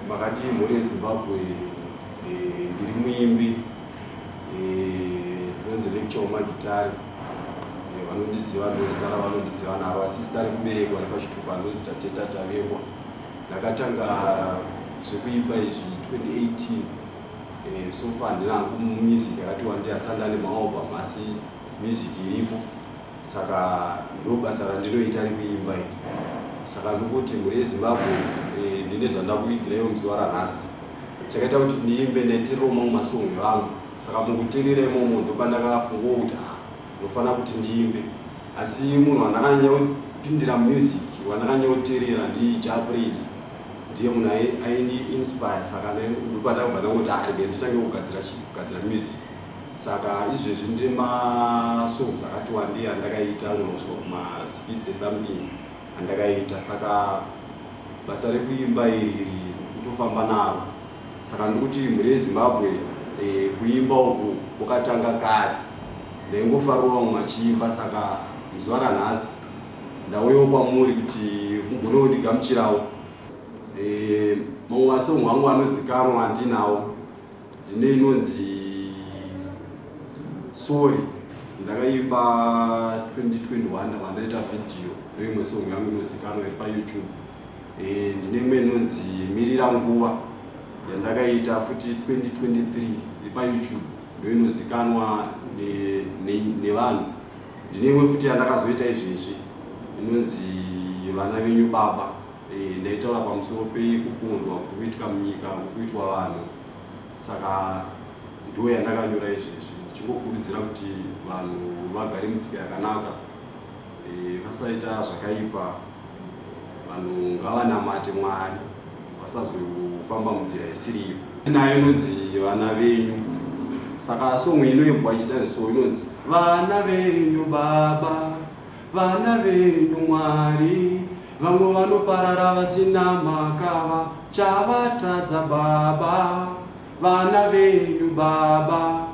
Makadii mhuri yeZimbabwe, ndiri muimbi ndinonzi Lecture Wamagitare. Vanondiziva ndozita ravanondiziva naro, asi zita rekuberekwa repachitupa ndonzi Tatenda Tavengwa. Ndakatanga zvekuimba izvi 2018. So far handina hangu music yakati wandei, asi andane maalbum, asi music iripo. Saka ndo basa randinoita rekuimba iri. Saka ndokuti mhuri yeZimbabwe, ndine zvandakuvigirai muzuva ranhasi. Chakaita kuti ndiimbe, ndaiteererawo mamwe masong evamwe. Saka mukuteerera imomo ndopandakafungawo kuti, ah, ndofanira kuti ndiimbe. Asi munhu wandakanyanya kupindira music, wandakanyanya kuteerera, ndiJah Prayzah. Ndiye munhu aindi inspire. Saka ndopandakabva ndangoti, ah, rege nditange kugadzira music. Saka izvezvi ndine masongs akati wandei andakaita, anogona kusvika kuma 60 something andakaita. Saka basa rekuimba iri iri kutofamba naro. Saka ndikuti mhuri yeZimbabwe, kuimba uku kwakatanga kare, ndaingofarira vamwe vachiimba. Saka muzuva ranhasi ndauyawo kwamuri kuti mugone kundigamuchirawo. Mamwe masong angu anozikanwa andinawo, ndine inonzi "Sorry", ndakaimba 2021, ndabva ndaita vhidhiyo. Ndoimwe song yangu inozikanwa iri paYouTube. Ndine imwe inonzi "Mirira Nguva" yandakaita futi 2023, iri paYouTube, ndo inozikanwa nevanhu. Ndine imwe futi yandakazoita izvezvi inonzi "Vana Venyu Baba". Ndaitaura pamusoro pekupondwa kuri kuitika munyika, kuri kuitwa vanhu. Saka ndo yandakanyora izvezvi, ndichingokurudzira kuti vanhu vagare mutsika yakanaka, vasaita zvakaipa. Vanhu ngavanamate Mwari, vasazofamba munzira isiriyo. Nayo inonzi "Vana Venyu". Saka song inoimbwa ichidai so, inonzi, "Vana venyu Baba, vana venyu Mwari, vamwe vanoparara vasina makava, chavatadza Baba. Vana venyu Baba,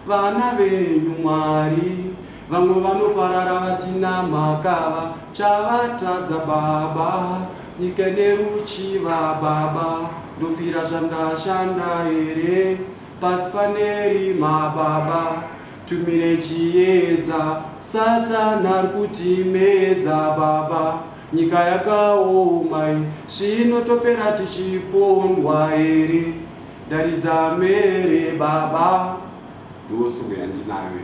vana venyu Mwari, vamwe vanoparara vasina makava, chavatadza Baba. Nyika neruchiva Baba, ndofira zvandashanda here? Pasi panerima Baba, tumire chiedza. Satani ari kutimedza Baba, nyika yakaoma, zvinotopera tichipondwa here? Ndaridza mere Baba." Ndo song yandinayo.